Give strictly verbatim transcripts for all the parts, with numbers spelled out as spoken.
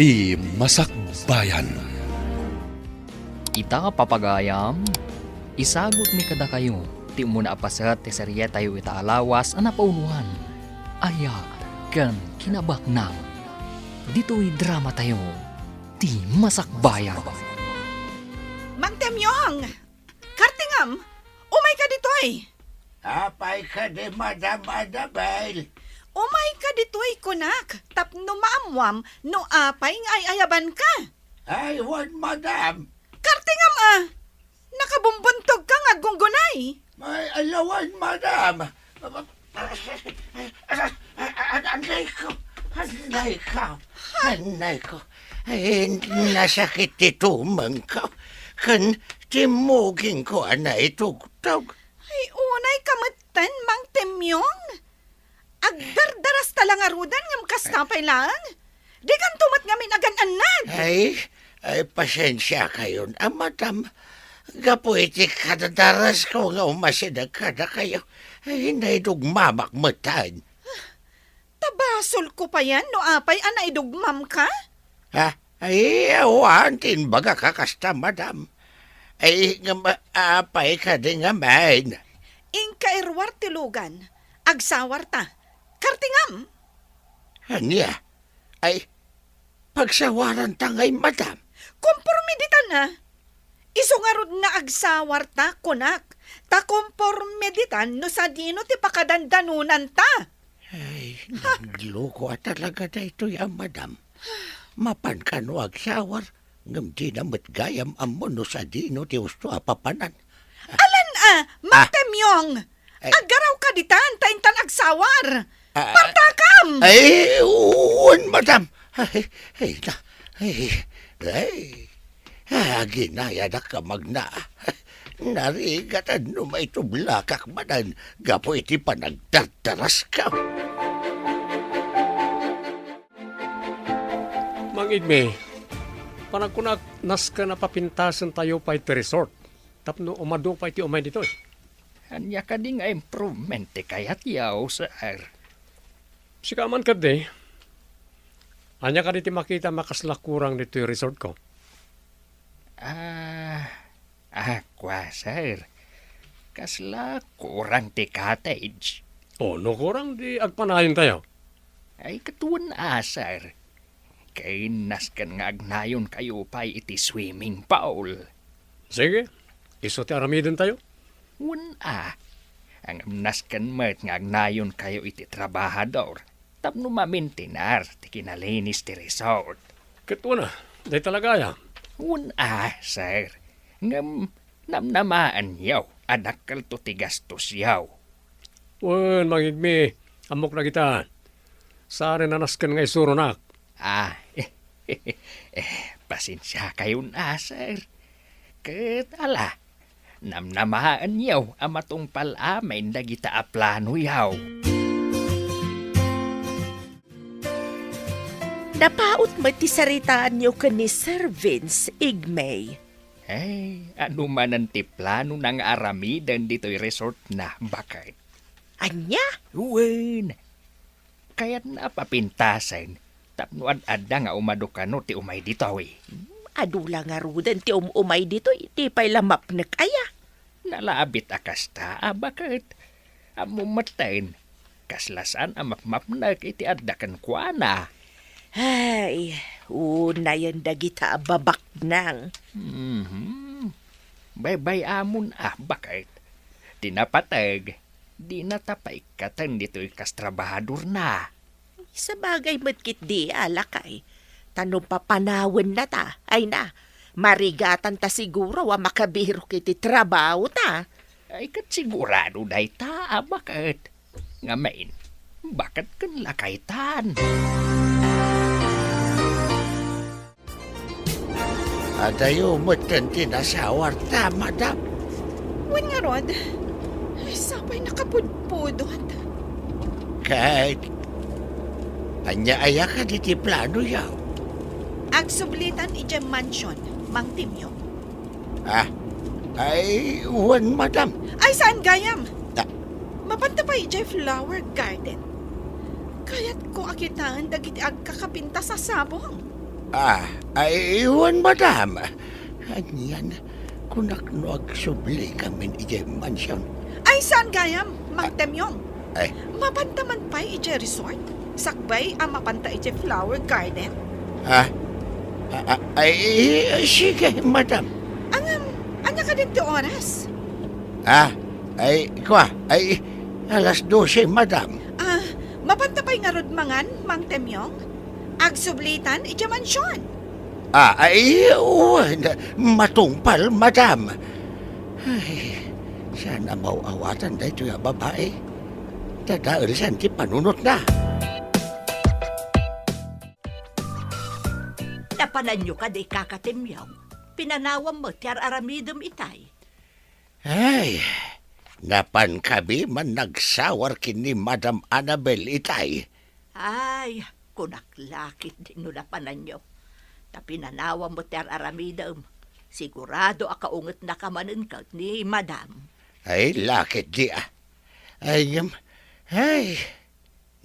Ti Masakbayan. Ita, papagayam, isagutmi kadakayo ti umuna a paset ti serietayo ita a lawas a napauloan, Aya ken Kinabaknang. Ditoy dramatayo, Ti Masakbayan. Mang Temyong! Kartingam, umayka ditoy! Apay kadi, Madam Annabel? Umayka ditoy, kunak, tapno maammuam no apay nga ay-ayabanka. Ay, wen, Madam. Kartingam a! Nakabumbuntogka nga aggunggunay. Ay, ala wen, Madam. Anayko, anayko, anayko. Ay, nasakit ti tumengko ken timmugingko a naitugtog. Ay, unayka metten, Mang Temyong. Agdardarasta la ngaruden ngem kasta pay laeng. Dikanto met ngamin agan-annad. Ay, ay, pasensiakayon a, Madam. Gapu iti kadadarasko nga umasideg kadakayo, ay, naidugmamak metten. Ta basolko payen no apay a naidugmamka? Ha? Ay, awan ti imbagak a kasta, Madam. Ay, ngem, apay kadi ngamin? Inka iruar ti lugan, agsawarta. Kartingam! Ania? Ay, pagsawaranta ngay, Madam? Komporme ditan a. Isu ngarud nga agsawarta, kunak, ta komporme ditan no sadino ti pakadandanonanta. Ay, nagloko a talaga daytoy a Madam. Mapan kano agsawar, ngem dina met gayam ammo no sadino ti usto a papanan. Alan a, Mang Temyong! Ay. Aggarawka ditan, ta intan agsawar! Ah, Partakam! Ay, wen, Madam! Ay, ay, na, ay, ay. Aginayadak a magna. Narigat no maitublakak manen gapu iti panagdardaraskan. Mang Igme, panagkunak, nasken a papintasentayo pay ti resort tapno umadu pay ti umay ditoy. Ania kadi nga improvement ti kayatyo, sir? Sika man kadi, ania kadi ti makitam a kasla kurang ditoy resortko? Ah, ah, kua, sir. Kasla kurang ti cottage. O, no kurang, di agpanayontayo. Ay, ket wen a, sir. Ken nasken nga agnayonkayo pay iti swimming pool. Sige, isu ti aramidentayo. Wen a, ngem nasken met nga agnayonkayo iti trabahador tapno mamintinar ti kinalinis ti resort. Ket wen a, dayta la gayam. Wen a, sir. Ngem namnamaenyo a dakkelto ti gastosyo. Wen, Mang Igme, ammok dagita. Saan a nasken nga isuronak. Ah, eh, pasensiakayon a, sir. Ket ala, namnamaenyo a matungpal amin dagita a planoyo. Napaut met ti saritaanyo ken ni Sir Vince, Igme. Ay, adu manen ti planona nga aramiden ditoy resortna, baket. Ania? Wen. Kayatna a papintasen tapno ad-adda nga umadu kano ti umay ditoy. Adu la ngaruden ti um-umay ditoy, di pay la mapnek aya. Nalabit a kasta a baket. Ammom metten, kasla saan a mapmapnek iti adda kenkuana. Ay, unayen dagita a babaknang. Mhm. Baybay-amon a baket. Ti napateg, dinata paikkaten ditoy kas trabahadorna. Sabagay met ketdi a, lakay. Ta no papanawennata, ay na, marigatanta siguro a makabirok iti trabahota. Ay, ket sigurado dayta a baket. Ngamin, baket ken lakaytan. Adayo metten ti nasawarta, madam. Wen ngarud, ay, sapay nakapudpudot. Ket, ania aya kadi ti planoyo? Agsublitan idiay mansion, Mang Timio. Ah, ay, wen, madam. Ay, saan gayam? Ah. Mapanta pay idiay flower garden. Kayatko a kitaen dagiti agkakapintas a sabong. Ah, ay, wen, madam. Anian, kunak no agsubli kamin idiay mansion. Ay, saan gayam, Mang Temyong? Ay. Mapanta man pay idiay resort? Sakbay a mapanta idiay flower garden? Ah, ah, ah, ay, sige, madam. Ngem, ania kadin ti oras? Ah, ay, kua, ay, alas dose, madam. Ah, mapanta pay ngarud mangan, Mang Temyong? Agsublitan idiay mansion. Ah, ay, wen, matungpal, madam. Ay, saan a maaw-awatan daytoy a babai. Tadaelsan ti panunotna. Napananyo kadi, Kaka Temyong? Pinanawam met ti ar-aramidem itay. Ay, napankami man nagsawar ken ni Madam Annabel itay. Ay, kunak la ketdi no napananyo. Ta pinanawam met ti ar-aramidem. Sigurado a kaungetnaka manen ket ni Madam. Ay, la ketdi, ah. Ay, ngem, ay,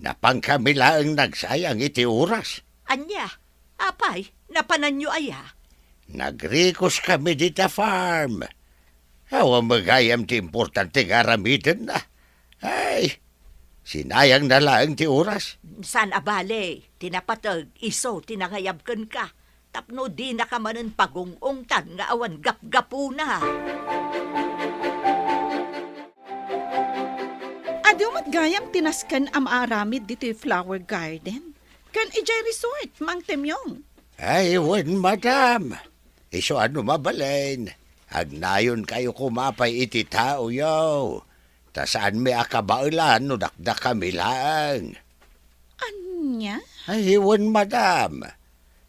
napankami laeng nagsayang iti oras. Ania? Apay, napananyo aya? Nagrikuskami dita farm. Awan met gayam ti importante nga aramidenna. Ay, sinayangna laeng ti oras. Saan a bale, ti napateg isu ti nangayab kenka, tapno dinaka manen pagung-ungtan nga awan gapgapuna. Adu met gayam ti nasken a maaramid ditoy flower garden ken idiay resort, Mang Temyong. Ay, wen, madam. Isu a no mabalin, agnayonkayo koma pay iti taoyo. Ta saanmi a kabaelan no dakdakami laeng. Ania? Ay, wen, madam.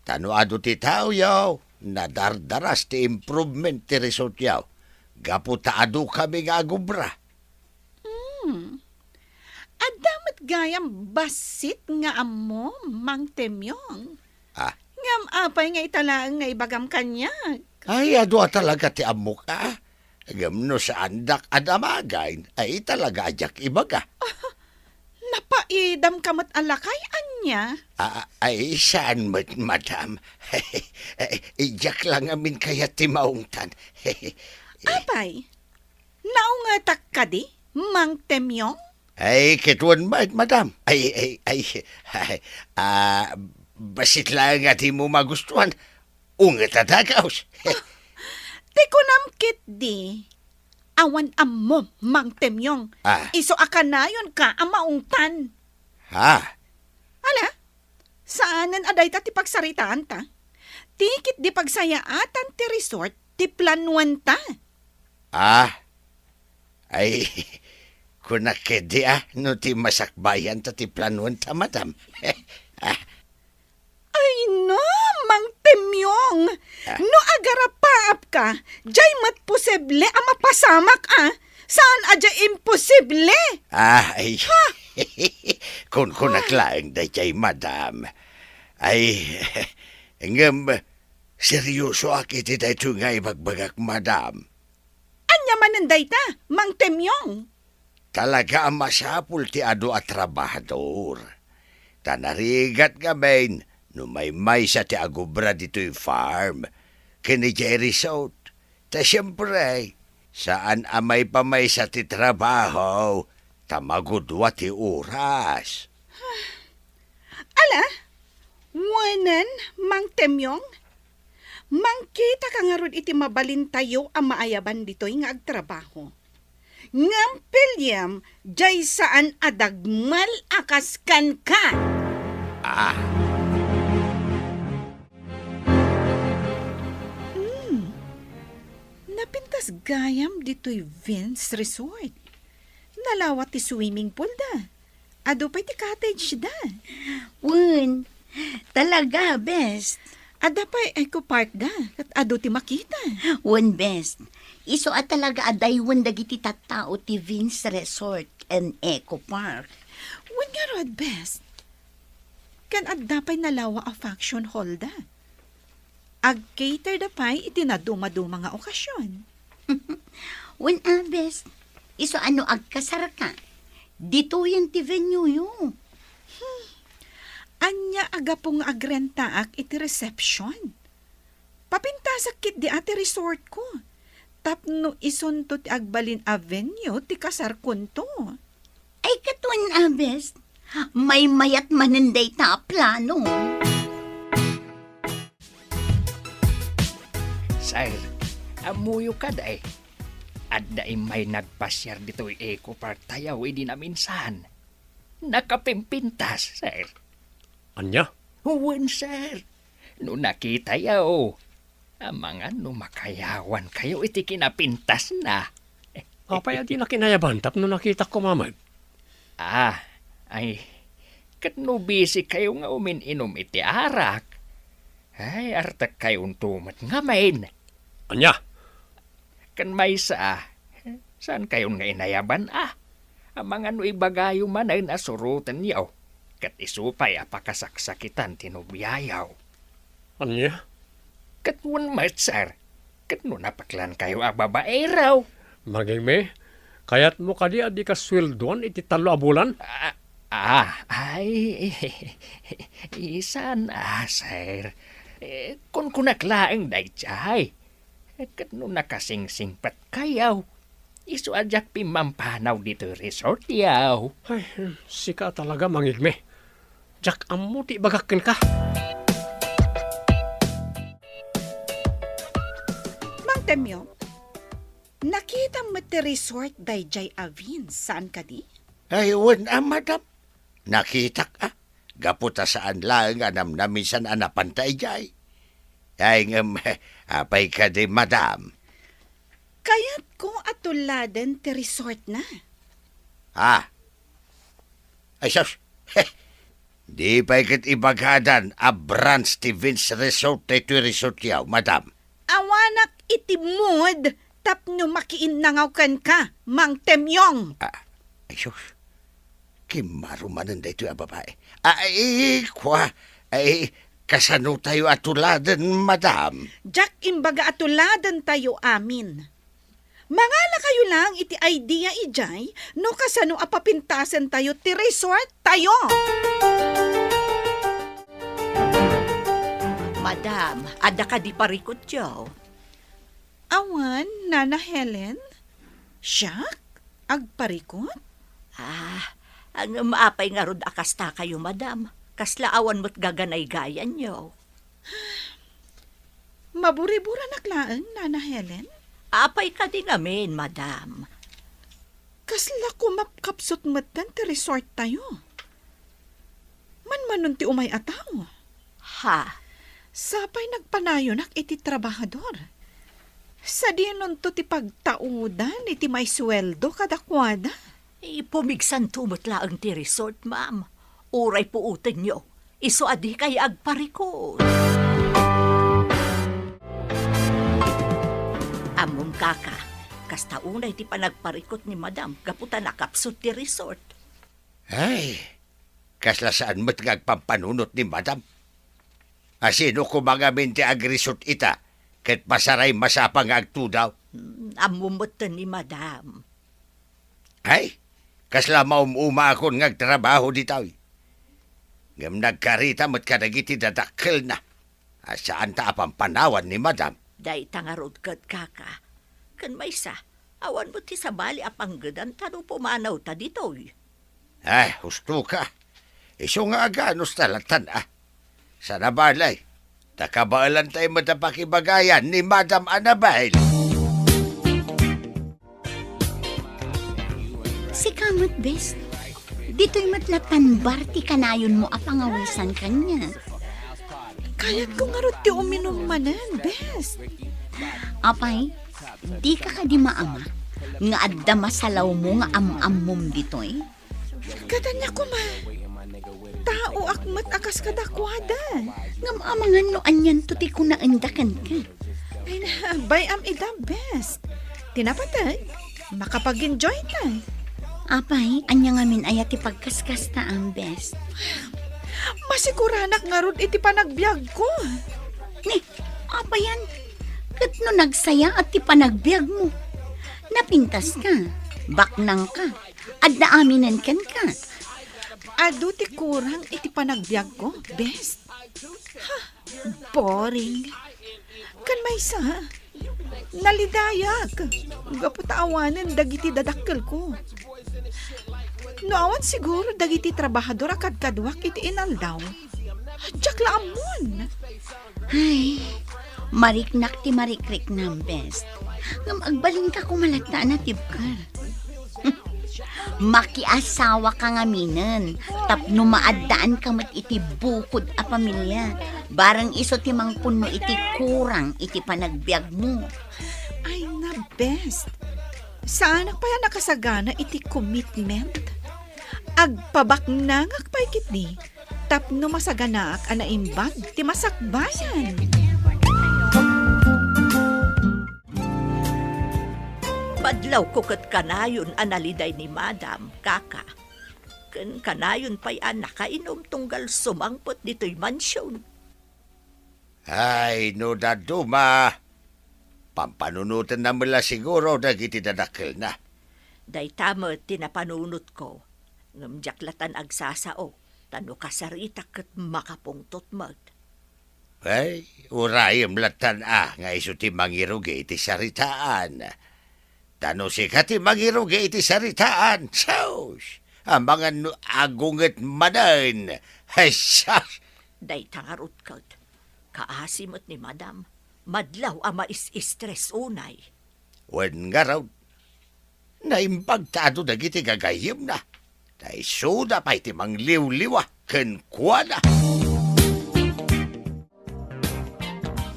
Ta no adu ti taoyo, nadardaras ti improvement ti resortyo. Gapu ta adukami nga agubra. Hmm. Adda met gayam bassit nga ammom, Mang Temyong. Ah. Ngem apay nga ita laeng nga ibagam kaniak? Ay, adu a talaga ti ammok, a. Ngem no saandak a damagen, ay talaga a diak ibaga. Napaidamka met a lakay, ania? Ah, ay, saan met, madam. Ay, diak la ngamin kayat ti maungtan. Apay, naungetak kadi, Mang Temyong? Ay, ket wen met, madam. Ay, ay, ay, ay, ah, bassit laeng a dimo magustuhan. Unget a dagaus. Ti kunam ketdi, awan ammom, Mang Temyong. Ah. Isu a kanayonka a maungtan. Ha? Ala, saanen a dayta ti pagsaritaanta. Ti ketdi pagsayaatan ti resort ti planuanta. Ah, ay, kunak ketdi a, no ti masakbayanta ti planuanta, madam. Ah. Ay, no, Mang Temyong! Ah. No agarapaapka, diay met posible a mapasamak, a. Saan a diay imposible? Ah, ay. Ha? Kunkunak laeng daydiay, madam. Ay, ngem, seriosoak iti daytoy nga ibagbagak, madam. Ania manen dayta, Mang Temyong? Talaga a masapul ti adu a trabahador. Ta narigat ngamin no maymaysa ti agubra ditoy farm ken idiay resort. Ta siempre, saan a maipamaysa ti trabaho ta magudua ti oras. Ala, wenen, Mang Temyong, mangkitaka ngarud iti mabalintayo a maayaban ditoy nga agtrabaho. Ngem piliem, diay saan a dagmel a kas kenka. Ah. Hmm. Napintas gayam ditoy Vince Resort. Nalawa ti swimming pool da. Adu pay ti cottage da. Wen, talaga, best. Adda pay eco park da, ket adu ti makita. Wen, best. Isu a talaga a daywen dagiti tattao ti Vince Resort and Eco Park. Wen ngarud, best. Ken adda pay nalawa a function hall da. Ag-cater da pay iti nadumaduma nga okasion. Wen a, best, isu a no agkasarka, ditoyen ti venue-yo. Hmm. Ania a gapu nga agrentaak iti reception? Papintasak ketdi a ti resortko. Tapno isunto ti agbalin a venue ti kasarkonto. Ay, ket wen a, bes, maymayat manen dayta a plano. Sir, ammoyo kadi? Adda immay nagpasiar ditoy Eco Park tayo idi naminsan. Nakapimpintas, sir. Ania? Wen, sir. No nakitayo, amangan no makayawankayo iti kinapintasna. Apay a di nakinayaban tapno nakitak koma met? Ah, ay, ket no busy kayo nga umin-inom iti arak, ay, artekkayonto met ngamin. Ania? Ken maysa, saan kayon nga inayaban a? Amangan no ibagayo manen a surotenyo, ket isu pay a pakasaksakitan ti nobiayo. Ania? Ket wen met, sir, ket no napeklan kayo a babaero. Mangigme, kayatmo kadi a dika sueldoan iti tallo a bulan? Ah, ah, ay, saan a, sir. Eh, kunkunak laeng daydiay. Ket no nakasingsingpet kayo, isu a diak pimmampanaw ditoy resortyo. Ay, sika talaga, mangigme. Diak ammo ti ibagak kenka. Mang Temyo, nakitam met ti resort daydiay a Vince, saan kadi? Ay, wen a, madam. Nakitak a. Gapu ta saan laeng a namnamisan a napanta idiay. Ay, ngem, apay kadi, madam? Kayatko a tuladen ti resortna. Ah. Ay, sus. Di pay ket ibagadan a branch ti Vince Resort daytoy resortyo, madam. Awanak iti mood tapno makiinnangaw kenka, Mang Temyong. Ah, ay, sus. Kimmaro manen daytoy a babae. Ay, kua, ay, kasano tayo a tuladen, madam? Diak imbaga a tuladen tayo amin. Mangala kayo lang iti idea idiay no kasano a papintasen tayo ti resort tayo. Madam, adda kadi parikutyo? Awan, Nana Helen. Siak? Agparikut? Ah, ngem apay ngarud a kasta kayo, madam? Kasla awan met gaganaygayanyo? Maburiburanak laeng, Nana Helen. Apay kadi ngamin, madam? Kasla kumakapsut metten ti resort tayo. Manmanon ti umay a tao. Ha? Sapay nagpanayonak iti trabahador. Sadinonto ti pagtaudan iti maisueldo kadakuada? Ipumigsanto met laeng ti resort, ma'am. Uray puotenyo, isu a dikay agparikut. Ammom, kaka, kasta unay ti panagparikut ni madam gapu ta nakapsut ti resort. Ay, kasla saan met nga agpampanunot ni madam. A sino koma ngamin ti agresort ita ket pasaray masapa nga agtudaw? Hmm, ammom metten ni madam. Ay, kasla maum-umaakon nga agtrabaho ditoy. Ngem nagkarita met kadagiti dadakkelna a saanta a pampanawan ni madam. Dayta ngarud ket, kaka. Ken maysa, awan met ti sabali a panggedanta no pumanawta ditoy. Ay, husto ka. Isu nga aganos ta latan, a. Sana balay, ta kabaelantay met a pakibagayan ni Madam Annabel. Sika met, bes. Ditoy met la tanbar ti kanayonmo a pangawisan kaniak. Kayatko ngarud ti uminum manen, bes. Apay, dika kadi maama nga adda masalawmo nga am-ammom ditoy? Ket ania koma? Taoak met a kas kadakuada. Ngem amangan no anianto ti kunaenda kenka. Ay na, bay-am ida, bes. Ti napateg, makapag-enjoyta. Apay, ania ngamin aya ti pagkaskastaam, bes? Masiguranak ngarud iti panagbiagko. Ni, apayan? Ket no nagsayaat ti panagbiagmo, napintaska, baknangka, adda aminen kenka. Adu ti kurang iti panagbiagko, best. Ha, boring. Kan maysa, nalidayak. Gapu ta awanen dagiti dadakkelko. No awan siguro dagiti trabahador a kadkaduak iti inaldaw, diak la ammon. Ay, mariknak ti marikriknam, best. Ngem agbalinka koma latta a natibker. Makiasawaka ngaminen, tapno maaddaanka met iti bukod a pamilia. Bareng isu ti mangpunno iti kurang iti panagbiagmo. Ay na, best. Saanak pay a nakasagana iti commitment. Agpabaknangak pay ketdi tapno masaganaak a naimbag ti masakbayan. Badlawko ket kanayon a naliday ni Madam, kaka. Ken kanayon pay a nakainum tunggal sumangpet ditoy mansion. Ay, no dadduma, pampanunotenna met la siguro dagiti dadakkelna. Dayta met ti napanunotko, ngem diak latan agsasao, ta no kasaritak ket makapungtot met. Ay, urayem latan a nga isu ti mangirugi iti saritaan. Ta no sika ti mangirugi iti saritaan, sus! Amangan no agunget manen. Ay, sus! Dayta ngarud ket, kaasi met ni Madam, madlaw a mais-stress unay. Wen ngarud, naimbag ta adu dagiti gagayyemna. Ta isuda pay ti mangliwliwa kenkuana.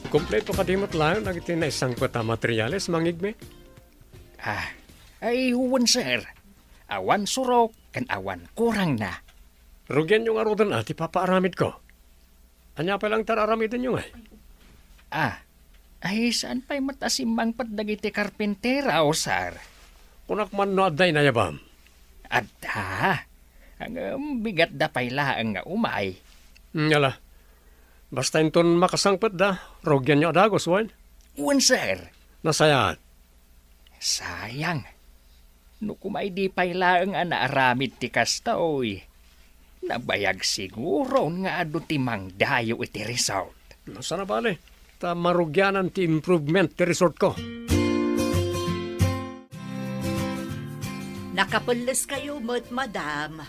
Kompleto kadi met laeng dagiti naisangpet a materiales, Mang Igme? Ah, ay, wen, sir. Awan surok ken awan kurangna. Rugianyo ngaruden a ti papaaramidko. Ania pay laeng ti ar-aramidenyo ngay? Ah, ay, saan pay met a simmangpet dagiti karpintero, sir? Kunak man no adda inayabam. Adda. Ngem bigatda pay laeng nga umay. Hmm, ala. Basta inton makasangpetda, rugianyo a dagus, wen? Wen, sir. Nasayaat. Sayang. No koma idi pay laeng a naaramid ti kastoy, nabayag siguron nga adu ti mangdayo iti resort. No, saan a bale, ta marugianan ti improvement ti resortko. Nakapelleskayo met, madam.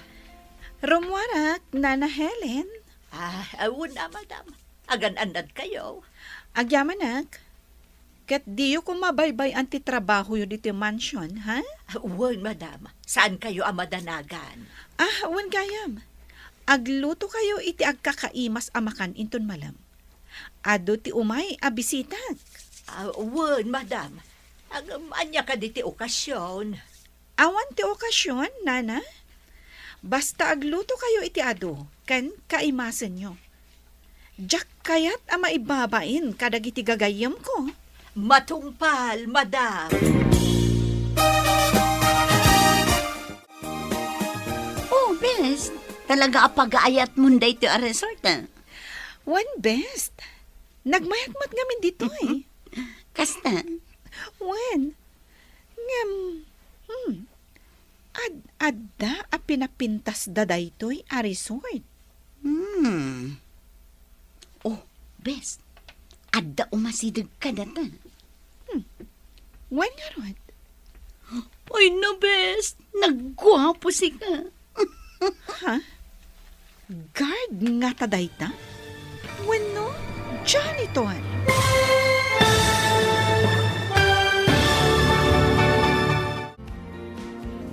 Rummuarak, Nana Helen. Ah, wen a, madam. Agan-annadkayo? Agyamanak. Ket diyo koma baybay-an ti trabahoyo ditoy mansion, ha? Wen, madam. Saankayo a madanagan. Ah, wen gayam. Aglutokayo iti agkakaimas a makan inton malem. Adu ti umay a bisitak. Ah, wen, madam. Ngem ania kadi ti okasion? Awan ti okasion, nana. Basta aglutokayo iti adu ken kaimasenyo. Diak kayat a maibabain kadagiti gagayyemko. Matungpal, madam. Oh, bes, talaga a pagaayatmon daytoy a resort, ah. Wen, bes. Nagmayat met ngamin ditoy. Kasta? Wen. Ngem, hmm, ad-adda a pinapintasda daytoy a resort. Hmm. Oh, bes, adda umasideg kadata. Hmm. Wen ngarud? Ay na, bes, nagguapo sika. Ha? Guard ngata dayta? Wenno janitor?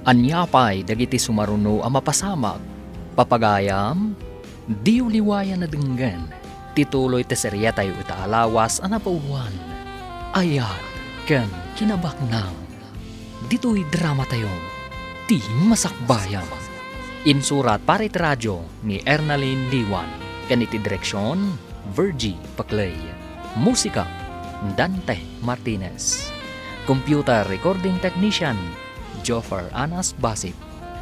Ania pay dagiti sumaruno a mapasamak? Papagayam, diyo liwayan a denggen ti tuloy ti seriatayo ita a lawas a napauluan, Ayat ken Kinabaknang. Ditoy dramatayo, Ti Masakbayan. Insurat para iti radyo ni Ernalyn Liwan ken iti direksion, Virgie Paclay. Musika, Dante Martinez. Computer recording technician, Joffer Anas Basit.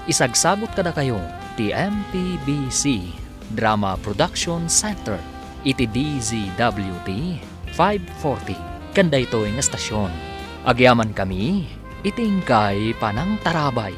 Isagsagut kadakayo ti M P B C Drama Production Center iti D Z W T five forty ken daytoy nga estasion. Agyamankami iti inkay panangtarabay.